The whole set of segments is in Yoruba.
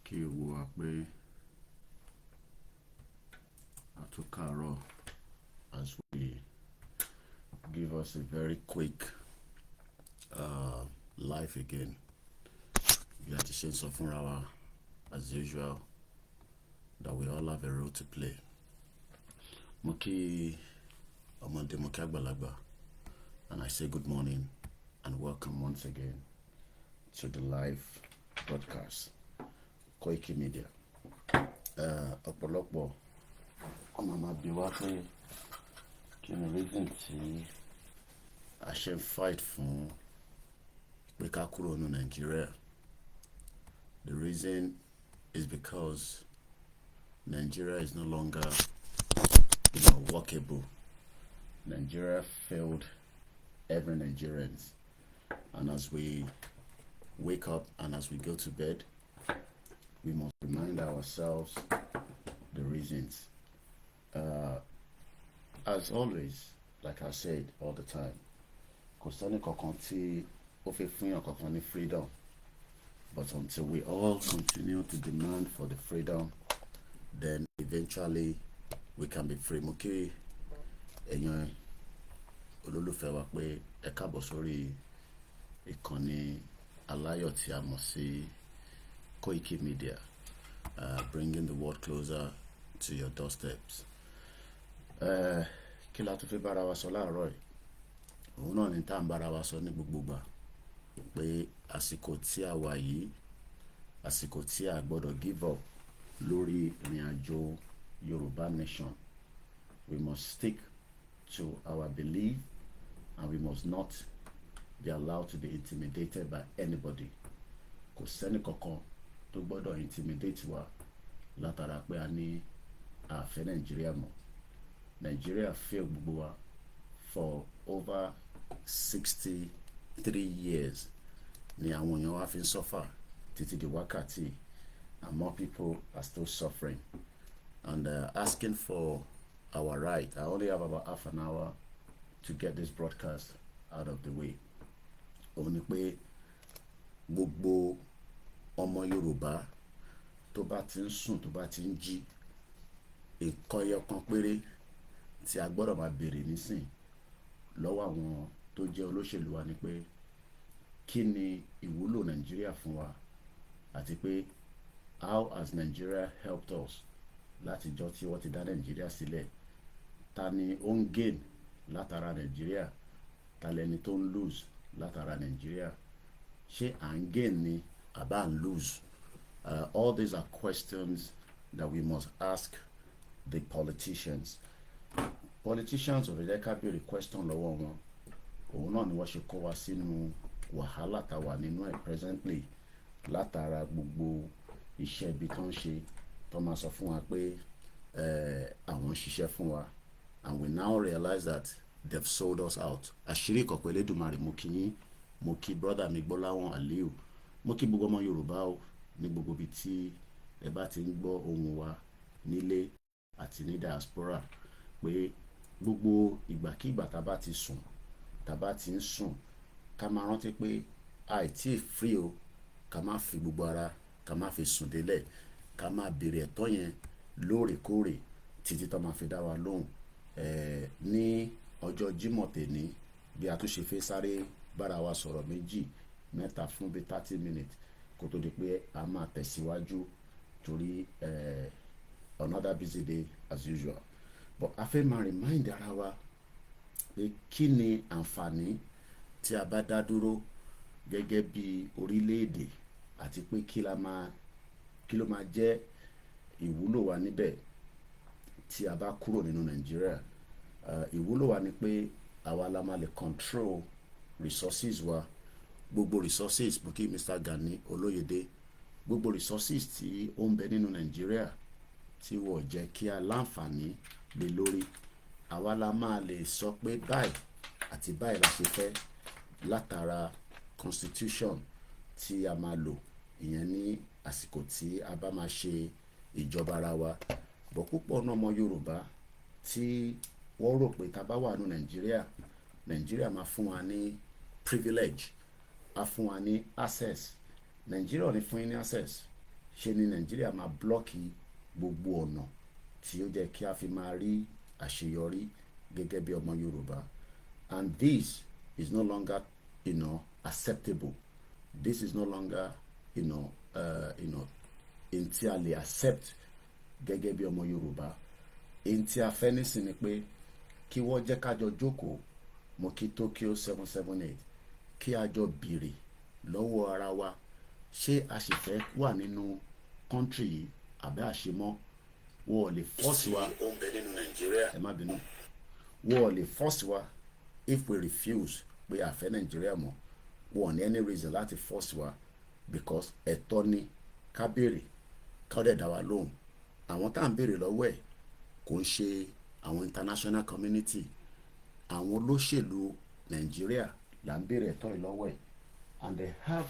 Kí gbogbo wa pé a tún káàárọ̀ as we give us a very quick live again. Bí a ti ṣe ń sọ fúnra wa as usual that we all have a role to play. Mo kí ọmọdé, mo kí àgbàlagbà, and I say good morning and welcome once again to the live broadcast, Koiki Media. Ọ̀pọ̀lọpọ̀ ọmọ máa bi wá pé kí ni reason tí a ṣe ń fight fún pé ká kúrò ní Nàìjíríà. The reason is because Nigeria is no longer workable. Nigeria failed every Nigerians, and as we wake up and as we go to bed, we must remind ourselves the reasons. As always, like I said all the time, kò sẹ́ni kankan tí ó fẹ́ fún èèyàn kankan ní freedom, but until we all continue to demand for the freedom, then eventually we can be free. Mo kí ẹ̀yin olólùfẹ́ wa pé ẹ káàbọ̀ sórí ìkànnì aláyọ̀ tí a mọ̀ sí Koiki Media, bringing the world closer to your doorsteps. Kí la tún fi bára wa sọ láàárọ̀ yìí? Òun náà ni tá à ń bára wa sọ ní gbogbo ìgbà pé àsìkò tí a wà yìí, àsìkò tí a gbọ́dọ̀ give up lórí ìrìn àjò Yorùbá nation. We must stick to our belief and we must not be allowed to be intimidated by anybody. Kò sẹ́ni kankan tó gbọ́dọ̀ intimidate wa látara pé a ní a ò fẹ́ Nàìjíríà mọ́. Nàìjíríà fail gbogbo wa for over 63 years ni àwọn èèyàn wa fi ń suffer títí di wákàtí, and more people are still suffering and asking for our right. I only have about half an hour to get this broadcast out of the way. Òun ni pé gbogbo ọmọ Yorùbá tó bá ti ń sùn, tó bá ti ń jí, nǹkan ẹyọ kan péré tí a gbọ́dọ̀ máa béèrè nísìn lọ́wọ́ àwọn tó jẹ́ olóṣèlú wa ni pé kí ni ìwúlò Nàìjíríà fún wa, àti pé how has Nigeria helped us látijọ́ tí wọ́n ti dá Nàìjíríà sílẹ̀? Ta ni ó ń gain látara Nàìjíríà? Ta lẹni tó ń lose látara Nàìjíríà? Ṣé à ń gain ni àbí à ń lose? All these are questions that we must ask the politicians. Politicians ò lè jẹ́ ká béèrè question lọ́wọ́ wọn. Òun náà ni wọ́n ṣe kó wa sínú wàhálà tá a wà nínú ẹ̀ presently, látara gbogbo iṣẹ́ ibi tó ń ṣe, tó máa sọ fún wa pé àwọn ń ṣiṣẹ́ fún wa, and we now realize that they've sold us out. Àṣírí ìkọ̀kọ̀ Elédùmarè. Mo kí yín, mo kí brother mi Gbọ́láwọn Aliu, mo kí gbogbo ọmọ Yorùbá o ní gbogbo ibi tí ẹ bá ti ń gbọ́ ohùn wa nílé àti ní diaspora, pé gbogbo ìgbàkigbà tá a bá ti sùn, tá a bá ti ń sùn, ká máa rántí pé a ì tí ì free o. Ká má fi gbogbo ara, ká má fi sùn délẹ̀, ká máa béèrè ẹ̀tọ́ yẹn lóòrèkóòrè títí tó máa fi dá wa lóhùn. Ní ọjọ́ Jímọ̀ tèní, bí a tún ṣe fẹ́ sáré bára wa sọ̀rọ̀ méjì mẹ́ta fún bí 30 minutes kó tó di pé a máa tẹ̀síwájú, torí another busy day as usual, but a fẹ́ máa remind ara wa pé kí ni àǹfààní tí a bá dá dúró gẹ́gẹ́ bí orílẹ̀-èdè, àti pé kí ló máa jẹ́ ìwúlò wa níbẹ̀ tí a bá kúrò nínú Nàìjíríà. Ìwúlò wa ni pé àwa la máa lè control resources wa, gbogbo resources. Mo kí Mr. Gani Olóyèdè. Gbogbo resources tí ó ń bẹ nínú Nàìjíríà tí wọ́n jẹ́ kí a láǹfààní lé lórí, àwa la máa lè sọ pé báyìí àti báyìí la ṣe fẹ́ látara constitution tí a máa lò, ìyẹn ní àsìkò tí a bá máa ṣe ìjọba ara wa bọ̀. Púpọ̀ náà ọmọ Yorùbá tí wọ́n rò pé tá a bá wà ní Nàìjíríà, Nàìjíríà máa fún wa ní privilege, á fún wa ní access. Nàìjíríà ò ní fún yín ní access. Ṣe ni Nàìjíríà máa block gbogbo ọ̀nà tí ó jẹ́ kí a fi máa rí àṣeyọrí gẹ́gẹ́ bí ọmọ Yorùbá. And this is no longer acceptable. This is no longer n tí a lè accept gẹ́gẹ́ bí ọmọ Yorùbá. Èyí tí a fẹ́ nísìn ni pé kí wọ́n jẹ́ ká jọ jókòó. Mo kí Tokyo 778, kí a jọ bèrè lọ́wọ́ ara wa, ṣé a sì fẹ́ wà nínú country yìí àbí àṣemọ́? Wọ́n ò lè force wa. Ó ń bẹ nínú Nàìjíríà. Ẹ má bínú, wọ́n ò lè force wa. If we refuse pé a fẹ́ Nàìjíríà mọ́, wọ́n ò ní any reason láti force wa, because ẹ̀tọ́ ni ká béèrè, ká dẹ̀ dá wa lóhùn. Àwọn tá à ń béèrè lọ́wọ́ ẹ̀ kò ń ṣe àwọn international community, àwọn olóṣèlú Nàìjíríà là ń béèrè ẹ̀tọ́ yìí lọ́wọ́ ẹ̀, and they have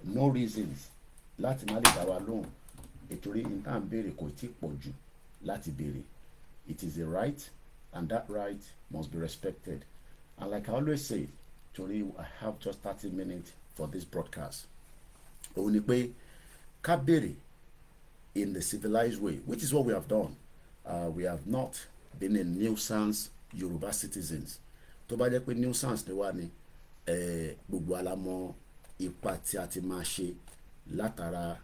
no reasons láti má lè dá wa lóhùn, nítorí n tá à ń béèrè kò tí pọ̀ jù láti béèrè. It is a right, and that right must be respected. And like I always say, torí I have just 30 minutes for this broadcast, òun ni pé ká béèrè in the civilized way, which is what we have done. We have not been a nuisance Yoruba citizens. Tó bá jẹ́ pé nuisance ni wá ni, gbogbo alamọ ipa tí a ti máa ṣe látara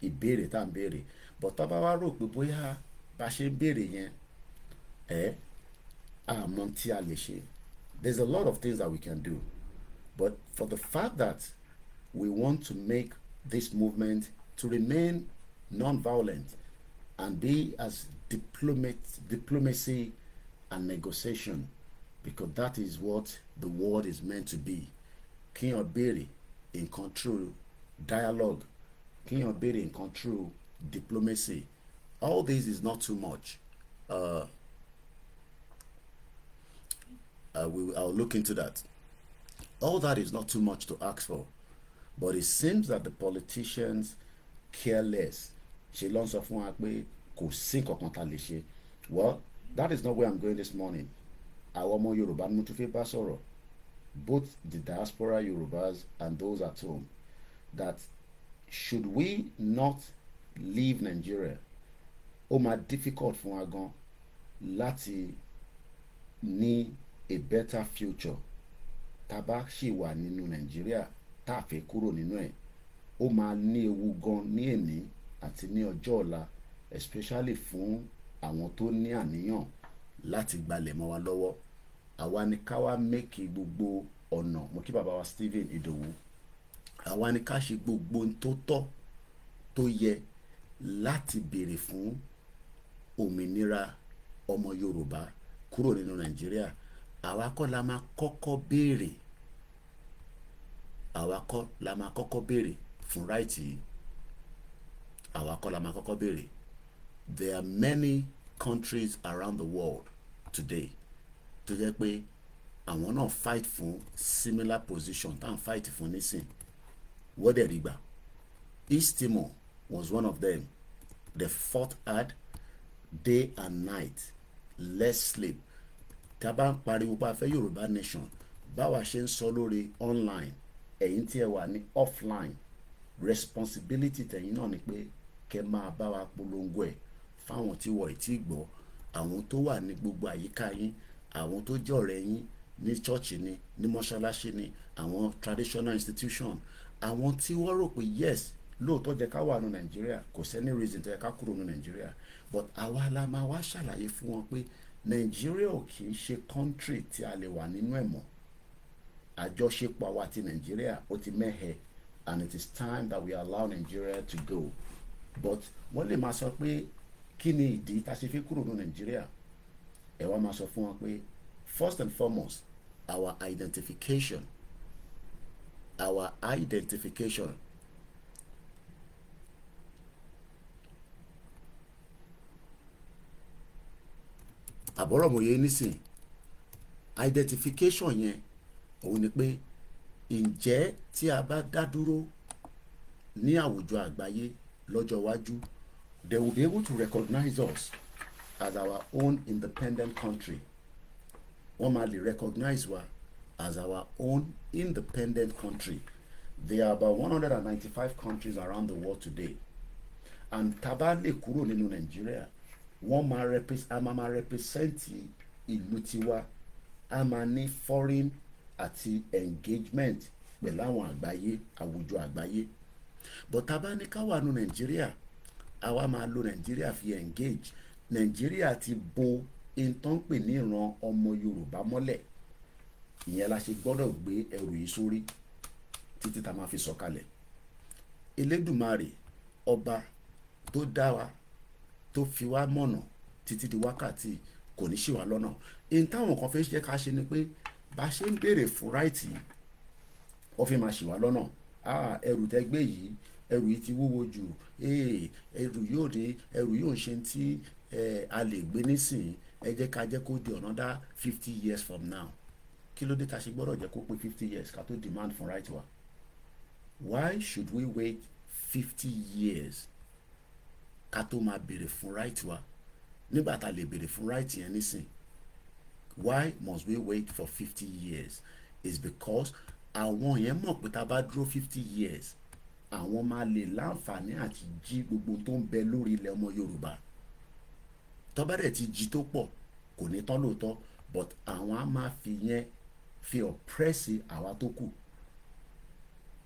ìbéèrè tá à ń béèrè. But tá a bá wá rò pé bóyá bá ṣe ń béèrè yẹn, ẹ àmọ́ tí a lè ṣe, there's a lot of things that we can do. But for the fact that we want to make this movement to remain non-violent and be as diplomacy and negotiation, because that is what the world is meant to be. Kíyàn béèrè nǹkan through dialogue, kíyàn béèrè nǹkan through diplomacy, all this is not too much. I'll look into that. All that is not too much to ask for, but it seems that the politicians care less. Ṣe ló ń sọ fún wa pé kò sí nǹkan kan tá a lè ṣe. Well, that is not where I'm going this morning. Àwọn ọmọ Yorùbá ni mo tún fẹ́ bá sọ̀rọ̀, both the diaspora Yorubas and those at home, that should we not leave Nigeria, ó máa difficult fún wa gan láti ní a better future. Tá a bá ṣì wà nínú Nàìjíríà, tá a fẹ́ kúrò nínú ẹ̀, ó máa ní ewu gan ní èní àti ní ọjọ́ ọ̀la, especially fún àwọn tó ní àníyàn láti gbalẹ̀ mọ́ wa lọ́wọ́. Àwa ni ká wá make gbogbo ọ̀nà. Mo kí bàbá wa Stephen Ìdòwú. Àwa ni ká ṣe gbogbo ohun tó tọ́, tó yẹ láti béèrè fún òmìnira ọmọ Yorùbá kúrò nínú Nàìjíríà. Àwa kọ́ la máa kọ́kọ́ béèrè, àwa kọ́ la máa kọ́kọ́ béèrè fún right yìí, àwa kọ́ la máa kọ́kọ́ béèrè. There are many countries around the world today tó jẹ́ pé àwọn náà fight fún similar position tá à ń fight fún nísìn, wọ́n dẹ̀ rí gbà. East Timor was one of them. They fought hard day and night, less sleep. Tá a bá ń pariwo pé a fẹ́ Yorùbá nation, báwa ṣe ń sọ lórí online, ẹ̀yin tí ẹ wà ní offline, responsibility tẹ̀yin náà ni pé kẹ́ máa bá wa polongo ẹ̀ fáwọn tí wọ́n ì tí gbọ́, àwọn tó wà ní gbogbo àyíká yín, àwọn tó jẹ́ ọ̀rẹ́ yín ní church ni, ní mọ́ṣáláṣí ni, àwọn traditional institution, àwọn tí wọ́n rò pé yes, lóòótọ́ jẹ́ ká wà ní Nàìjíríà, kò sẹ́ni reason tó yẹ ká kúrò ní Nàìjíríà. But àwa la máa wá ṣàlàyé fún wọn pé Nàìjíríà ò kì í ṣe country tí a lè wà nínú ẹ̀ mọ́. Àjọṣepọ̀ àwa àti Nàìjíríà ó ti mẹ́hẹ, and it is time that we allow Nigeria to go. But wọ́n lè máa sọ pé kí ni ìdí tá a ṣe fi kúrò ní Nàìjíríà? Ẹ wá máa sọ fún wọn pé first and foremost, our identification, our identification. Àbọ̀rọ̀mọ̀ye nísìn, identification yẹn òun ni pé ǹjẹ́ tí a bá dá dúró ní àwùjọ àgbáyé lọ́jọ́ iwájú, they will be able to recognize us as our own independent country. Wọ́n máa lè recognize wa as our own independent country. There are about 195 countries around the world today, and tá bá lè kúrò nínú Nàìjíríà, wọ́n máa represent, a máa represent ìlú tiwa, a máa ní foreign àti engagement pẹ̀lú àwọn àgbáyé, àwùjọ àgbáyé. But tá bá ní ká wà nínú Nàìjíríà, àwa máa lo Nàìjíríà fi engage. Nàìjíríà ti bo ìtàn pè ní ìran ọmọ Yorùbá mọ́lẹ̀. Ìyẹn la ṣe gbọ́dọ̀ gbé ẹrù yìí sórí títí tá a máa fi sọ̀kalẹ̀. Elédùmarè, ọba tó dá wa, tó fi wá mọ̀nà títí di wákàtí, kò ní ṣì wá lọ́nà. Èyí táwọn kan fẹ́ jẹ́ ká ṣe ni pé bá ṣe ń béèrè fún right, wọ́n fi máa ṣì wá lọ́nà. Ah, ẹrù tẹ́ gbé yìí, ẹrù yìí ti wúwo jù, ẹrù yóò dé, ẹrù yóò ń ṣe tí a lè gbé nísìnyí. Ẹ jẹ́ ká jẹ́ kó di another 50 years from now. Kí ló dé tá a ṣe gbọ́dọ̀ jẹ́ kó pé 50 years ká tó demand fún right wa? Why should we wait 50 years ká tó máa béèrè fún right wa, nígbà tá a lè béèrè fún right yẹn nísìn? Why must we wait for 50 years? Is because àwọn yẹn mọ̀ pé tá a bá dúró 50 years, àwọn máa lè láǹfààní àti jí gbogbo tó ń bẹ lórí ilẹ̀ ọmọ Yorùbá. Tó bá dẹ̀ ti jí tó pọ̀, kò ní tán lóòótọ́, but àwọn á máa fi yẹn fi oppress àwa tó kù,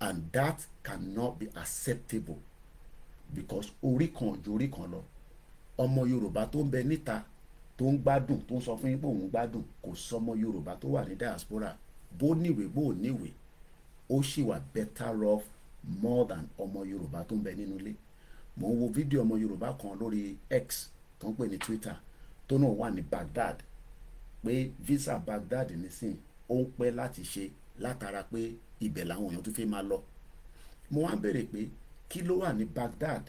and that cannot be acceptable, because orí kan ju orí kan lọ. Ọmọ Yorùbá tó ń bẹ níta, tó ń gbádùn, tó ń sọ fún yín pé òun gbádùn, kò sọmọ Yorùbá tó wà ní diaspora, bó níwèé bó níwèé, ó sì wà better off more than ọmọ Yorùbá tó ń bẹ nínú ilé. Mò ń wo fídíò ọmọ Yorùbá kan lórí X, tó ń pè ní Twitter, tó náà wà ní Baghdad, pé visa Baghdad nísìn ó ń pẹ́ láti ṣe, látara pé ibẹ̀ làwọn èèyàn tó fi máa lọ. Mo wá ń béèrè pé kí ló wà ní Baghdad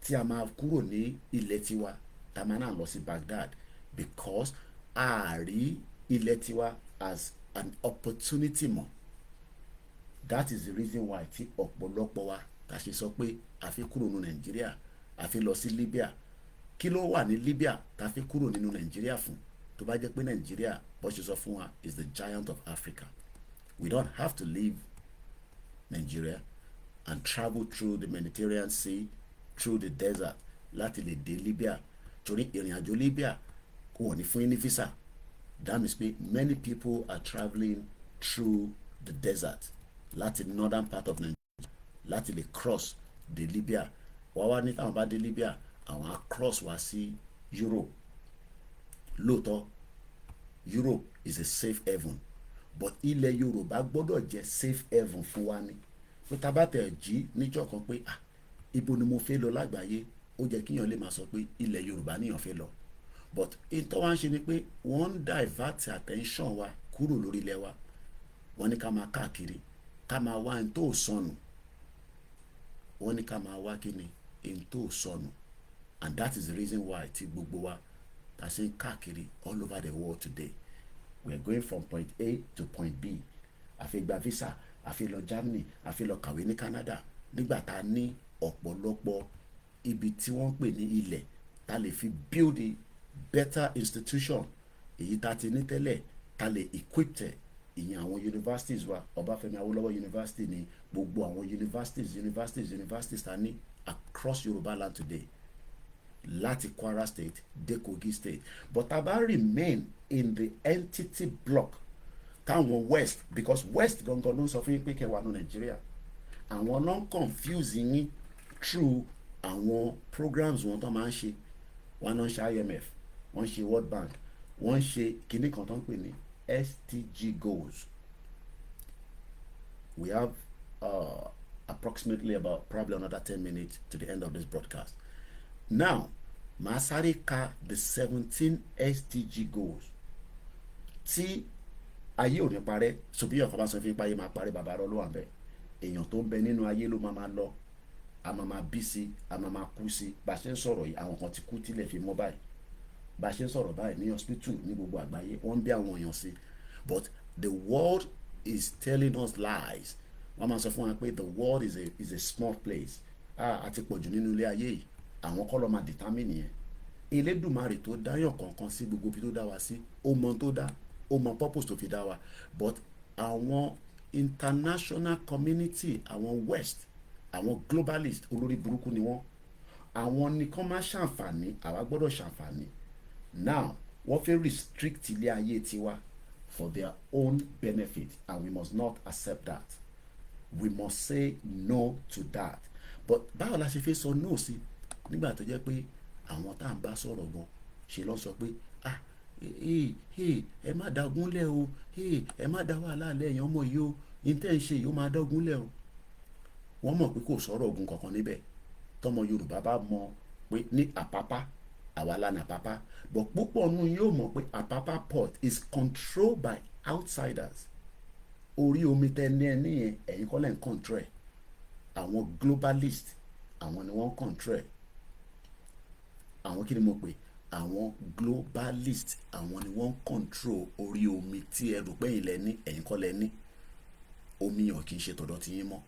tí a máa kúrò ní ilẹ̀ tiwa tá a máa náà lọ sí Baghdad? Because a rí ilẹ̀ tiwa as an opportunity mọ́. That is the reason why tí ọ̀pọ̀lọpọ̀ wa ta ṣe sọ pé a fi kúrò ní Nàìjíríà, a fi lọ sí Libya. Kí ló wà ní Libya ta fi kúrò nínú Nàìjíríà fún, tó bá jẹ́ pé Nàìjíríà, bó ṣe sọ fún wa, is the giant of Africa? We don't have to leave Nigeria and travel through the Mediterranean Sea, through the desert, láti lè dé Libya, torí ìrìn àjò Libya kò ní fún yín ní visa. That means pé many people are travelling through the desert láti northern part of Nigeria láti lè cross dé Libya. Wá wá ní táwọn bá dé Libya, àwọn á cross wá sí Europe. Lóòótọ́, Europe is a safe haven, but ilẹ̀ Yorùbá gbọ́dọ̀ jẹ́ safe haven fún wa ni, pé tá bá tẹ̀ jí níjọ́ kan pé, ah, ibo ni mo fẹ́ lọ lágbàáyé, ó jẹ́ kíyàn lè máa sọ pé ilẹ̀ Yorùbá níyàn fẹ́ lọ. But ìtọ́ wa ń ṣe ni pé wọ́n ń divert attention wa kúrò lórí ilẹ̀ wa. Wọ́n ní ká máa káàkiri, ká máa wá ẹni tó sọnù. Wọ́n ní ká máa wá kí ni ẹni tó sọnù, and that is the reason why tí gbogbo wa ta ṣe ń káàkiri all over the world today. We are going from point A to point B. Àfi gba visa, àfi lọ Germany, àfi lọ kàwé ní Canada, nígbà tá a ní ọ̀pọ̀lọpọ̀ ibi tí wọ́n ń pè ní ilẹ̀ tá lè fi build a better institution, èyí tá a ti ní tẹ́lẹ̀, tá lè equip ẹ̀. Ìyẹn àwọn universities wa, Ọbáfẹ́mi Awólọ́wọ̀ University ní gbogbo àwọn universities, universities, universities ta ní across Yorùbá land today, láti Kwara State dé Kogi State. But tá a bá remain in the entity block táwọn West, because West gangan ló ń sọ fún yín pé kẹwàá ní Nàìjíríà, àwọn ló ń confuse yín through àwọn programs wọn tó máa ń ṣe. Wọn náà ń ṣe IMF, wọ́n ń ṣe World Bank, wọ́n ń ṣe kinní kan tó ń pè ní SDG goals. We have approximately about probably another 10 minutes to the end of this broadcast. Now, màá sáré ka the 17 SDG goals tí ayé ò ní parẹ́. Sòbí ọ̀kan bá sọ fún yín pé ayé máa parẹ́, bàbá rẹ ló wà bẹ́ẹ̀. Èèyàn tó ń bẹ nínú ayé ló máa máa lọ, a máa máa bí sí, a máa máa kú sí. Bá a ṣe ń sọ̀rọ̀ yìí, àwọn kan ti kú tílẹ̀ fi mọ́ báyìí. Bá a ṣe ń sọ̀rọ̀ báyìí, ní hospital ní gbogbo àgbáyé, wọ́n ń bí àwọn èèyàn sí. But the world is telling us lies. Wọ́n máa sọ fún wa pé the world is a small place. Ah, a ti pọ̀jù nínú ilé ayé yìí. Àwọn kọ́ ló máa determine yẹn. Elédùmarè tó dáyàn kọ̀ọ̀kan sí gbogbo ibi tó dá wa sí, ó mọ tó dá, ó mọ purpose tó fi dá wa. But àwọn International community, àwọn West, àwọn globalist, olórí burúkú ni wọ́n. Àwọn nìkan máa ṣàǹfààní, àwa gbọ́dọ̀ ṣàǹfààní. Now wọ́n fẹ́ restrict ilé ayé tiwa for their own benefit, and we must not accept that. We must say no to that. But báwo la ṣe fẹ́ sọ no sí nígbà tó jẹ́ pé àwọn tá à ń bá sọ̀rọ̀ gan ṣe lọ́ sọ pé, "Ah, hey, hey, ẹ má dagunlẹ̀ o. Hey, ẹ má dá wàhálà lẹ̀, ẹ̀yàn ọmọ yìí o. Ní tẹ́ ń ṣe yìí, ó máa dọ́gunlẹ̀ o." Wọ́n mọ̀ pé kò sọ̀rọ̀ ogun kankan níbẹ̀. Tọmọ Yorùbá bá mọ̀ pé ní Àpápá, àwa la ní Àpápá, but púpọ̀ nù yóò mọ̀ pé Àpápá port is controlled by outsiders. Orí omi tẹ ní ẹ níyẹn, ẹ̀yin kọ́ lẹ́ ń control ẹ̀. Àwọn globalist, àwọn ni wọ́n control ẹ̀. Àwọn kí ni mo pè? Àwọn globalist, àwọn ni wọ́n control orí omi tí ẹ rò pé ẹ̀yin lẹ ní. Ẹ̀yin kọ́ lẹ ní omi yẹn, kì í ṣe tọ̀dọ̀ tí yín mọ́.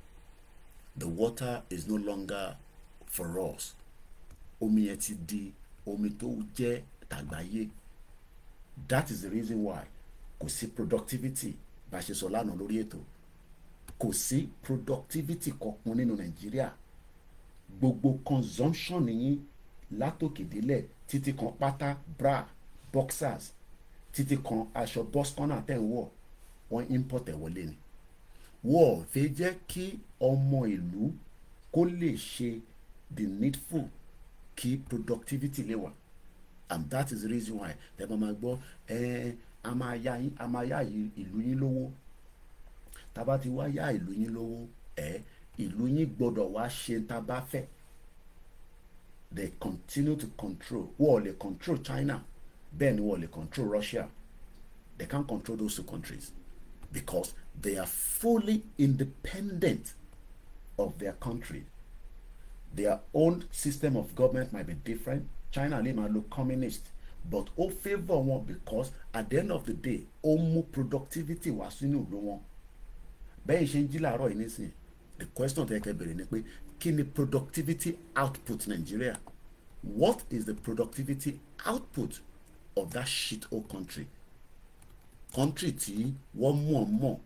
The water is no longer for us. Omi yẹn ti di omi tó jẹ́ tàgbáyé. That is the reason why kò sí productivity. Bá a ṣe sọ lánàá lórí ètò, kò sí productivity kankan nínú Nàìjíríà. Gbogbo consumption yín látòkè délẹ̀, títí kan pátá, bra, boxers, títí kan aṣọ bọ́sikọ́nà tẹ̀ ń wọ̀, wọ́n import ẹ̀ wọlé ni. Wọ́n ò fẹ́ jẹ́ kí ọmọ ìlú kó lè ṣe the needful kí productivity lè wà, and that is the reason why tẹ́ bá máa gbọ́ ẹ, a máa yá yín, a máa yá ìlú yín lówó. Tá bá ti wá yá ìlú yín lówó ẹ, ìlú yín gbọ́dọ̀ wá ṣe tá a bá fẹ́. They continue to control. Wọ́n ò lè control China, bẹ́ẹ̀ ni wọ́n ò lè control Russia. They can't control those two countries because they are fully independent of their country. Their own system of government might be different. China lè máa lo communist, but ó favour wọn because at the end of the day, ó mú productivity wá sínú ìlú wọn. Bẹ́ẹ̀ ṣe ń jí làárọ̀ yìí nísìnyí, the question tó yẹ kẹ́ bèrè ni pé, kí ni productivity output Nigeria? What is the productivity output of that shit hole country, country tí wọ́n mọ̀ mọ̀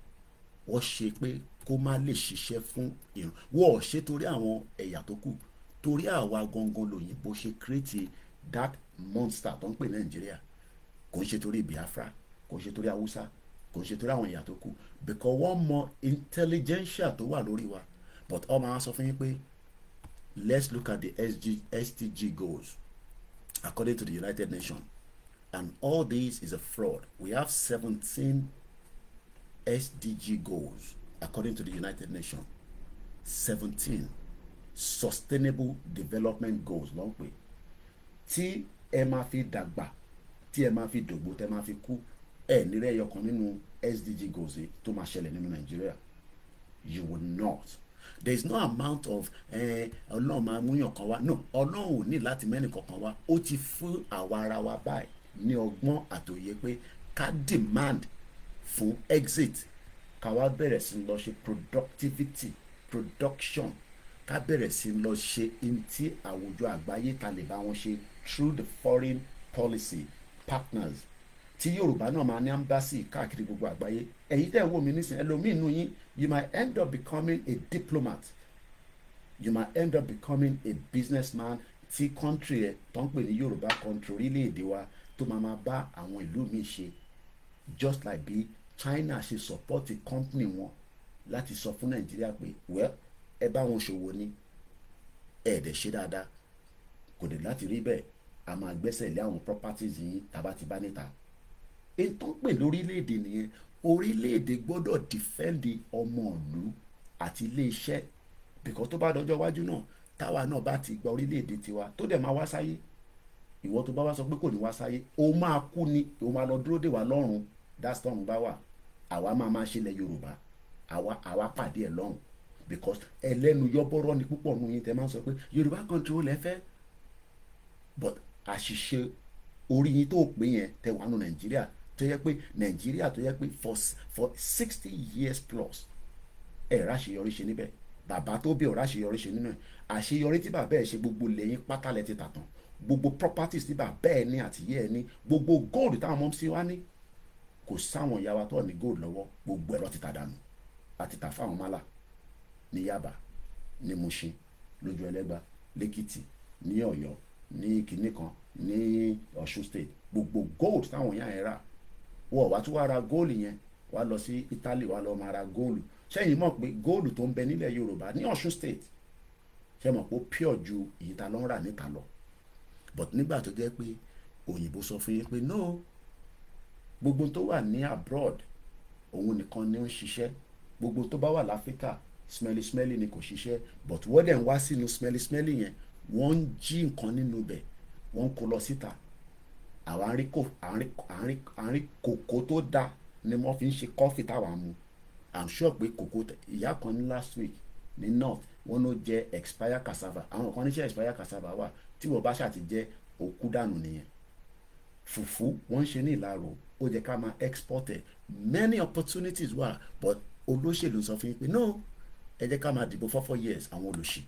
wọ́n ṣe pé kó má lè ṣiṣẹ́ fún ìran? Wọ́n ò ṣe torí àwọn ẹ̀yà tó kù, torí àwa gangan lòyìnbó ṣe create that monster tó ń pè Nàìjíríà. Kò ń ṣe torí Biafra, kò ń ṣe torí Haúsá, kò ń ṣe torí àwọn ẹ̀yà tó kù, because wọ́n mọ intelligentsia tó wà lórí wa. But ọmọ àwọn sọ fún yín pé let's look at the SDG goals according to the United Nations, and all this is a fraud. We have 17 SDG goals according to the United Nations. 17 Sustainable Development Goals ló ń pè. Tí ẹ máa fi dàgbà, tí ẹ máa fi dògbò, tẹ máa fi kú, ẹ nírẹ̀ ẹyọkan nínú SDG goals yìí tó máa ṣẹlẹ̀ nínú Nàìjíríà. You will not. There is no amount of Ọlọ́run máa múyàn kan wá. No, Ọlọ́run ò ní láti mẹ́nì kankan wá. Ó ti fún àwa ara wa báyìí ní ọgbọ́n àtòyè pé ká demand fún exit, ká wá bẹ̀rẹ̀ sí lọ ṣe productivity, production, ká bẹ̀rẹ̀ sí lọ ṣe in tí àwùjọ àgbáyé ta lè bá wọn ṣe through the foreign policy partners, tí Yorùbá náà máa ní embassy káàkiri gbogbo àgbáyé. Ẹ̀yin tẹ́ ń wò mí nísìnyí, ẹlòmíì nù yín, you might end up becoming a diplomat, you might end up becoming a businessman tí country ẹ̀ tó ń pè ní Yorùbá country, orílẹ̀-èdè wa, tó máa máa bá àwọn ìlú míì ṣe, just like bí China ṣe support company wọn láti sọ fún Nàìjíríà pé, well, ẹ bá wọn ṣòwò ní, ẹ dẹ̀ ṣe dáadáa, kò dé láti rí bẹ́ẹ̀, a máa gbẹ́sẹ̀ lé àwọn properties yín tàbá ti bá níta. Ètò ń pè lórílẹ̀‐èdè nìyẹn. Orílẹ̀‐èdè gbọ́dọ̀ defend ọmọ ìlú àti ilé-iṣẹ́, because tó bá dọjọ́ iwájú náà, táwa náà bá ti gba orílẹ̀‐èdè tiwa, tó dẹ̀ máa wá sáyé, ìwọ tó bá wá sọ pé kò ní wá sáyé, o máa kú ni, o máa lọ dúró dè wá lọ́run. That's tọ́run bá wà, àwa máa máa ṣe ilẹ̀ Yorùbá, àwa pàdé ẹ̀ lọ́run, because ẹlẹ́nu yọ́bọ́rọ́ ni púpọ̀ nù yín tẹ́ máa ń sọ pé Yorùbá country ó lẹ́fẹ́. But àṣìṣe orí yín tó pé yẹn tẹ́ wà nù Nàìjíríà, tó yẹ pé Nàìjíríà tó yẹ pé for 60 years plus, ẹ̀ ráṣeyọrí ṣe níbẹ̀. Bàbá tó bí ọ̀ ráṣeyọrí ṣe nínú ẹ̀. Àṣeyọrí tí bàbá ẹ̀ ṣe, gbogbo lẹ́yìn pátá lẹ́ ti tà tán. Gbogbo properties tí bàbá ẹ̀ ní àtìyẹ́ ẹ̀ ní, gbogbo gold táwọn mummies wa ní, kò sáwọn ìyá wa tó ní gold lọ́wọ́, gbogbo ẹ̀rọ ti tà dànù. Àti tà fáwọn mọ́là ní Yaba, ní Mushin, lójú Ẹlẹ́gbà, lẹ́kìtì, ní Ọ̀yọ́, ní kinní kan, ní Ọ̀ṣun State. Gbogbo gold táwọn yẹn rà, wọ́n wá tún wá ra gold yẹn, wá lọ sí Italy, wá lọ máa ra gold. Ṣẹ́yìn mọ̀ pé gold tó ń bẹ nílẹ̀ Yorùbá ní Ọ̀ṣun State, ṣe mọ̀ pé ó pure ju èyí tá ló ń rà níta lọ? But nígbà tó jẹ́ pé òyìnbó sọ fún yín pé no, gbogbo tó wà ní abroad òun nìkan ni ó ń ṣiṣẹ́, gbogbo tó bá wà láfíríkà, smelly smelly ni, kò ṣiṣẹ́. But wọ́n dẹ̀ ń wá sínú smelly smelly yẹn, wọ́n ń jí nǹkan nínú bẹ̀, wọ́n ń kó lọ síta. Àwa ń rí kòkó tó dáa ni wọ́n fi ń ṣe coffee táwa mu. I'm sure pé kòkó ìyá kan ní last week ní north, wọ́n ló jẹ expire cassava. Àwọn kan níṣẹ́ expire cassava wà tí wọ́n bá ṣáà ti jẹ́ òkú dànù nìyẹn. Fùfú wọ́n ń ṣe ní Ìlaró, ó jẹ́ ká máa export ẹ̀. Many opportunities wà, but olóṣèlú sọ fún yín pé no, ẹ jẹ́ ká máa dìbò 4 4 years. Àwọn olòṣì,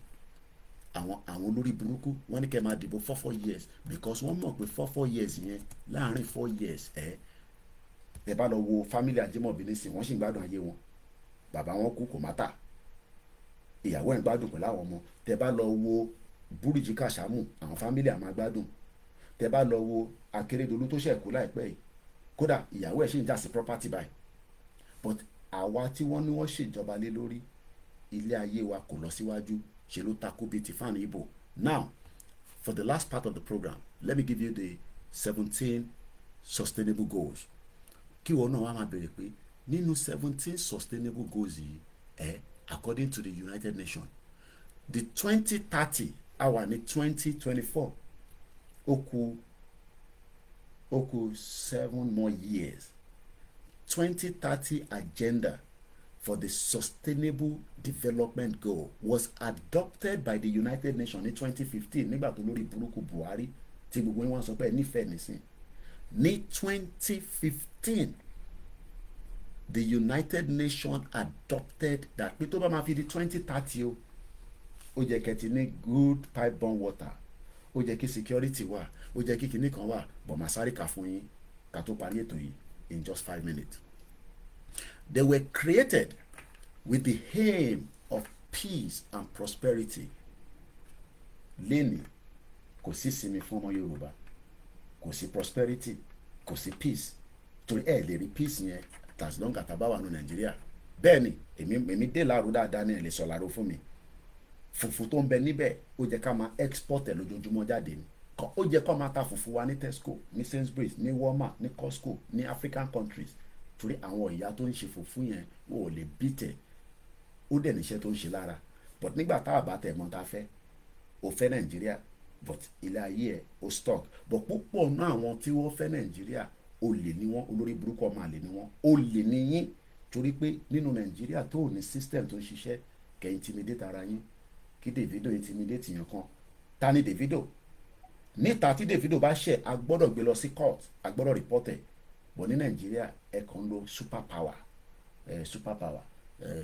àwọn olórí burúkú, wọ́n ní kẹ́ máa dìbò 4 4 years because wọ́n mọ̀ pé 4 4 years yẹn, láàrin 4 years, ẹ bá lọ wo family Ajímọ̀bí nísìn, wọ́n sì ń gbádùn ayé wọn. Bàbá wọn kú, kò má tà, ìyàwó ẹ̀ ń gbádùn pẹ̀lú àwọn ọmọ. Tẹ bá lọ wo Búrìjì Kàṣámù, àwọn family àmà gbádùn. Tẹ bá lọ wo Akérédolú tó ṣẹ̀ kú láìpẹ́ yìí, kódà ìyàwó ẹ̀ sì ń jà sí property báyìí. But àwa tí wọ́n ní wọ́n ṣèjọba lé lórí, ilé ayé wa kò lọ síwájú, ṣe ló takú bíi ti fáànù ibo. Now, for the last part of the program, let me give you the 17 sustainable goals, kí ìwọ náà wá máa béèrè pé nínú 17 sustainable goals yìí according to the United Nations, the 2030, a wà ní 2024, ó kù 7 more years. 2030 Agenda for the Sustainable Development Goal was adopted by the United Nations ní 2015, nígbà tó lórí burúkú Buhari tí gbogbo wọn sọ pé ẹ nífẹ̀ẹ́ nísìn. Ní 2015, the United Nations adopted that pé tó bá máa fi di 2030 o, ó jẹ́ kẹ́ ti ní good pipe borne water, ó jẹ́ kí security wà, ó jẹ́ kí kinní kan wà. Bọ̀ máa sáré kà fún yín ká tó parí ètò yìí in just 5 minutes. They were created with the aim of peace and prosperity. Lẹ́nìí, kò sí sinmi fún ọmọ Yorùbá, kò sí prosperity, kò sí peace, torí ẹ lè rí peace yẹn as long as tá bá wà ní Nàìjíríà. Bẹ́ẹ̀ ni èmi dé láàrú dáadáa ní ẹ̀ lè sọ láàrú fún mi. Fùfú tó ń bẹ níbẹ̀, ó jẹ́ ká máa export ẹ̀ lójoojúmọ́ jáde ni. Ó jẹ́ kó máa ta fùfú wa ní Tesco, ní Sainsbury's, ní Walmart, ní Costco, ní African countries, torí àwọn ìyá tó ń ṣe fùfú yẹn, wọn ò lè bí tẹ̀. Ó dẹ̀ níṣẹ́ tó ń ṣe lára. But nígbà tá a bá tẹ̀ mọ́ ta fẹ́, ó fẹ́ Nàìjíríà, but ilé ayé ẹ̀ ó stuck. But púpọ̀ náà, àwọn tí wọ́n fẹ́ Nàìjíríà, olè ní wọ́n, olórí burúkú ọmọ àlè ní wọ́n, olè ní yín, torí pé nínú Nàìjíríà tó ní system tó ń ṣiṣẹ́, kẹ́ intimidate ara yín, kí Davido intimidate yẹn kan. Ta ni Davido níta? Tí Davido bá ṣẹ̀, a gbọ́dọ̀ gbé lọ sí court, a gbọ́dọ̀ report ẹ̀. But ní Nàìjíríà, ẹ kàn ń lo super power, super power,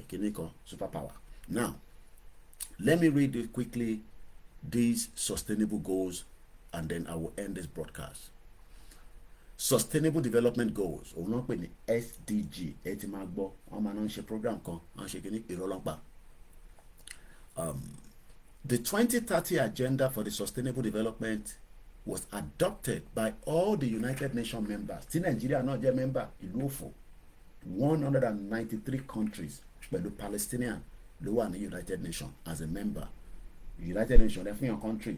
kìíní kan, super power. Now let me read it quickly, these sustainable goals, and then I will end this broadcast. Sustainable Development Goals, òun náà pè ní SDG. Ẹ ti máa gbọ́, wọ́n máa ń ṣe program kan, wọ́n ṣe kìíní ìrọ̀lọ́pàá. The 2030 Agenda for the Sustainable Development was adopted by all the United Nations members, tí Nàìjíríà náà jẹ́ member. Ìlú òfò, 193 countries pẹ̀lú Palestinian ló wà ní United Nations as a member. United Nations ẹ fún yàn country,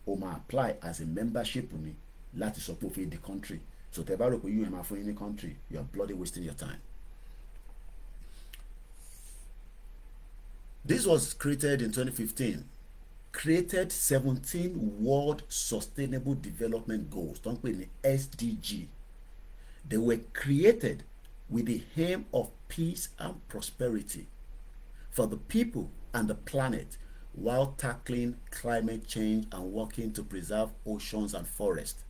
o máa apply as a membership ni láti sọ pé o fi di country. So tẹ́ bá rò pé UN máa fún yín ní country, you are bloody wasting your time. This was created in 2015, created 17 World Sustainable Development Goals tó ń pè ní SDG. They were created with the aim of peace and prosperity for the people and the planet while tackling climate change and working to preserve oceans and forests.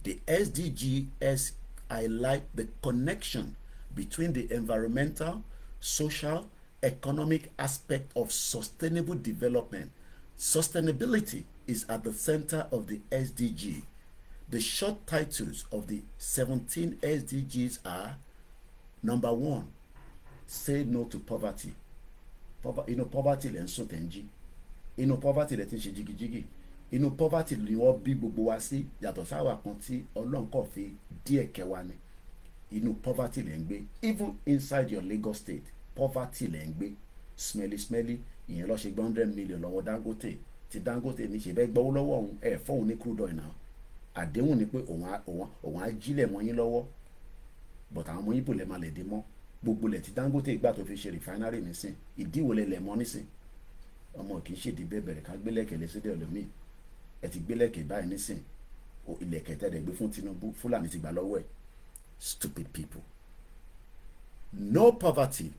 The SDGs highlight the connection between the environmental, social, economic aspect of sustainable development. Sustainability is at the center of the SDG. The short titles of the 17 SDGs are: number one, Say no to poverty. Inú poverty lẹ́ ń sùn tẹ̀ ń jí, inú poverty lẹ́ ti ń ṣe jigijigi, inú poverty ni wọ́n bí gbogbo wa sí, yàtọ̀ sáwà kan tí Ọlọ́run kàn fi díẹ̀ kẹwa ni. Inú poverty lẹ́ ń gbé. Even inside your Lagos State, poverty lẹ́ ń gbé. Smelly smelly. Ìyẹn ló ṣe gbé 100 million lọ́wọ́ Dangote, tí Dangote ní ṣe bẹ́ẹ̀ gbọ́wọ́ lọ́wọ́ òun ẹ̀ fóun ní crude oil náà. Àdéhùn ni pé òun á jílẹ̀ mọ́ yín lọ́wọ́, but àwọn ọmọ Ìgbò lè máa lè dé mọ́ gbogbo lẹ̀ tí Dangote gbà tó fi ṣe refinery nísìn. Ìdíwò lẹ lẹ̀ mọ́ nísìn? Ọmọ kì í ṣèdí bẹ́ẹ̀ bẹ̀rẹ̀ ká gbélẹ̀kẹ̀ lé sídẹ̀ ọ̀lọ́mìn. Ẹ ti gbélẹ̀kẹ̀ báyìí nísìn, ilẹ̀kẹ̀ tẹ́lẹ̀ gbé fún Tinubu, Fúlàní ti gbà lọ́wọ́ ẹ̀. Stupid people. No poverty,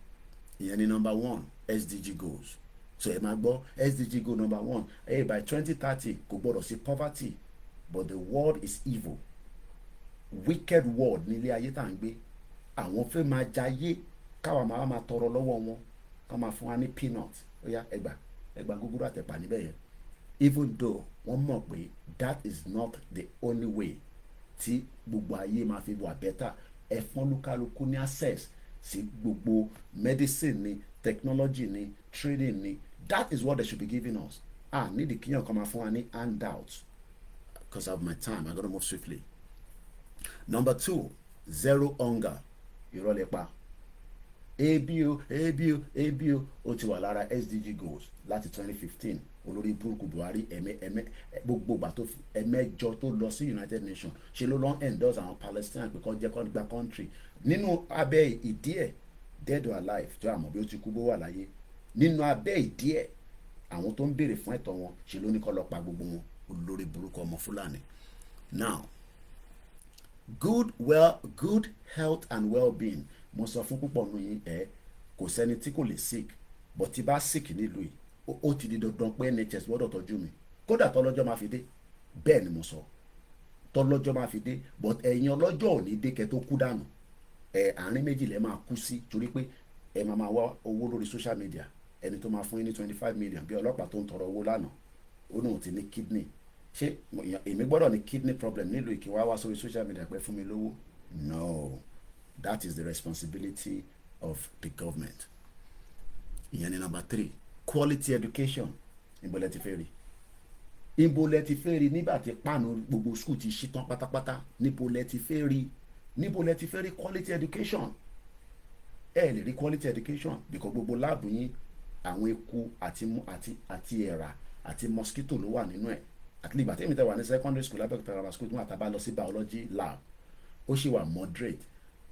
ìyẹn ni number one SDG goals. So ẹ máa gbọ́ SDG goal number one, hey, by 2030 kò gbọ́dọ̀ sí poverty. But the world is evil, wicked world nílé ayé tá à ń gbé. Àwọn fẹ́ máa jayé, káwa máa tọrọ lọ́wọ́ wọn, ká máa fún wa ní peanut. Ó yá, ẹgbà ẹgbà gúgúrú àtẹ̀pà níbẹ̀ yẹn, even though wọ́n mọ̀ pé that is not the only way tí gbogbo ayé máa fi wà better. Ẹ fún olúkálukú ní access sí gbogbo medicine ni, technology ni, training ni. That is what they should be giving us. Ah, nídìí kíyàn kan máa fún wa ní handouts. Because of my time, I gotta move swiftly. Number two, zero hunger. Irọ́ lẹ pa. Ebi o, ebi o, ebi o, ó ti wà lára SDG goals láti 2015. Olórí burúkú Buhari, ẹ̀mẹ́ ẹ̀mẹ́ gbogbo ìgbà tó ẹ̀mẹ́jọ tó lọ sí United Nations, ṣe ló lọ endorse àwọn Palestinian pé kó jẹ́ kó gba country nínú abẹ́ ìdí ẹ̀. Dead or alive, tó àmọ́ bí ó ti kú, bó wà láyé, nínú abẹ́ ìdí ẹ̀, àwọn tó ń béèrè fún ẹ̀tọ́ wọn, ṣe ló ní kó lọ pa gbogbo wọn. Olórí burúkú ọmọ Fúlàní. Now, good health and well-being. Mo sọ fún púpọ̀ nù yín, ẹ kò sẹ́ni tí kò lè sick, but tí bá sick nílùú yìí, ó ti di dandan pé NHS gbọ́dọ̀ tọ́jú mi, kódà tọ́lọ́jọ́ máa fi dé. Bẹ́ẹ̀ ni mo sọ, tọ́lọ́jọ́ máa fi dé. But ẹ̀yin ọlọ́jọ́ ò ní dé kẹ́ tó kú dànù. Ẹ̀ àárín méjì lẹ́ máa kú sí, torí pé ẹ máa máa wá owó lórí social media, ẹni tó máa fún yín ní 25 million, bí ọlọ́pàá tó ń tọrọ owó lánàá, ó ní òun ti ní kidney. Ṣé èmi gbọ́dọ̀ ní kidney problem nílùú ìkí wá wá sórí social media pé fún mi lówó? No, that is the responsibility of the government. Ìyẹn ni number three. Quality education, níbo lẹ ti fẹ́ rí? Níbo lẹ ti fẹ́ rí nígbà tí páànù gbogbo school ti ṣí tán pátápátá? Níbo lẹ ti fẹ́ rí? Níbo lẹ ti fẹ́ rí quality education? Ẹ lè rí quality education, because gbogbo lab yín, àwọn eku àti ẹ̀rà àti mosquito ló wà nínú ẹ̀. Àti ìgbà tí èmi tẹ́ wà ní secondary school, Abẹ́òkúta Grammar School, tí wọ́n àtàbá lọ sí biology lab, ó sì wà moderate.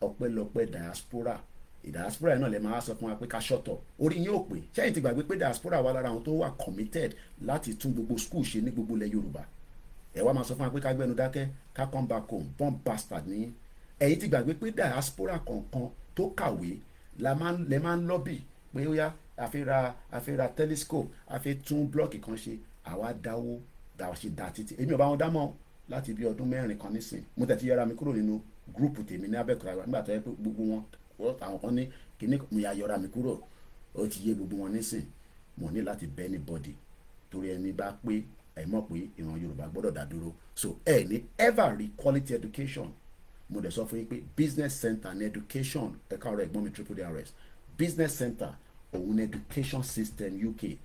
Ọpẹ́lọpẹ́ diaspora. Diaspora náà lè máa sọ fún wa pé ká shut up. Orí yín ò pé. Ṣẹ́yìn ti gbàgbé pé diaspora wà lára àwọn tó wà committed láti tún gbogbo school ṣe ní gbogbo ilẹ̀ Yorùbá? Ẹ wá máa sọ fún wa pé ká gbẹnu dákẹ́, ká come back home. Born bastard ní. Ẹ̀yin ti gbàgbé pé diaspora kọ̀ọ̀kan tó kàwé la máa lẹ máa ń lobby pé ó yá, a fi ra telescope, a fi tún block kan ṣe. Àwa dáwó dá ṣe dá títí. Èmi ò bá wọn dá mọ́ láti bí ọdún 4 kan nísìn. Mo tẹ̀ ti yẹra mi kúrò nínú group tèmi ní Abẹ́òkúta nígbà tó yẹ pé gbogbo wọn, àwọn kan ní kíní, mo yà yọra mi kúrò. Ó ti yé gbogbo wọn nísìn. Mo ní láti bẹ́ anybody, torí ẹni bá pé ẹ mọ̀ pé ìran Yorùbá gbọ́dọ̀ dá dúró. So ẹ ní ever rí quality education. Mo dẹ̀ sọ fún yín pé business center ní education. Ẹ̀ka ọ̀rọ̀ ẹ̀gbọ́n mi, Triple DRS, business center òun ní education system UK.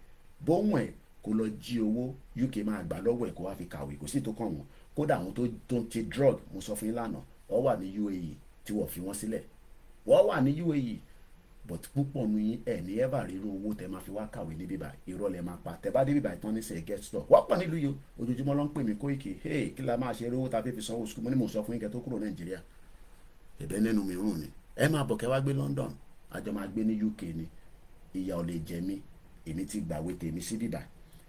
Bóun ẹ̀ kó lọ jí owó, UK máa gbà lọ́wọ́ ẹ̀ kó wá fi kàwé. Kò sí tó kàn wọ́n. Kódà àwọn tó ń ṣe drug, mo sọ fún yín lánàá, wọ́n wà ní UAE tí wọ́n fi wọ́n sílẹ̀. Wọ́n wà ní UAE, but púpọ̀ nu yín ẹ̀ ní ever ríru owó tẹ máa fi wá kàwé ní bíbá. Irọ́ lẹ máa pa. Tẹ bá dé bíbá ìtàn ní sẹ̀, get stuck. Wọ́n pọ̀ nílùú yìí, ojoojúmọ́ ló ń pè mí, "Kóìkì, hey, kí la máa ṣe rówó ta fi sanwó school?" Mo ní mo sọ fún yín kẹ́ tó kúrò Nàìjíríà. Ẹ̀bẹ̀ nínú mi rùn ni. Ẹ máa bọ̀ kẹ́ wá gbé London, àjọ máa gbé ní UK ni. Ìyà ò lè jẹ mí. Èmi ti gbàwé tèmi sí bíbá.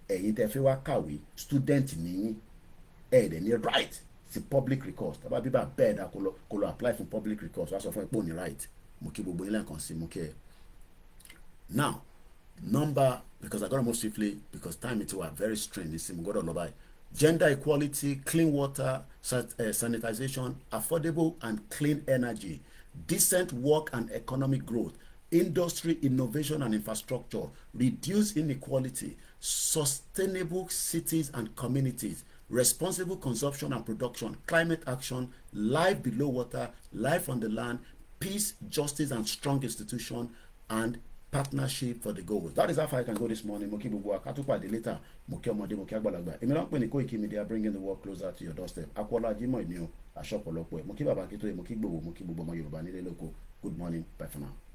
Ẹ̀yin tẹ́ fẹ́ wá kàwé, student nìyí, ẹ̀ dẹ̀ ní right sí public recourse. Tàbá bíbá bẹ́ẹ̀ dá, kó lọ apply fún public recourse, wá sọ fún ẹ pé ò ní right. Mo kí gbogbo yín lẹ́ẹ̀kan sí, mo kí ẹ. Now, number, because I gotta move swiftly because time it were very strange ní sí, mo gbọ́dọ̀ lọ báyìí. Gender equality, clean water, sanitization, affordable and clean energy, decent work and economic growth, industry, innovation and infrastructure, reduce inequality, sustainable cities and communities, responsible consumption and production, climate action, life below water, life on the land, peace, justice and strong institution, And partnership for the goals. That is how far I can go this morning. Mo kí gbogbo wa, ká tún pàdé later. Mo kí ọmọdé, mo kí àgbàlagbà. Èmi náà ń pè ní Koiki Media, bringing the world closer to your doorstep. Akọ́lá Jimoh ni o, aṣọ ọ̀pọ̀lọpọ̀ ẹ̀. Mo kí bàbá Akíntóyè, mo kí gbogbo, mo kí gbogbo ọmọ Yorùbá nílé lóko. Good morning, bye for now.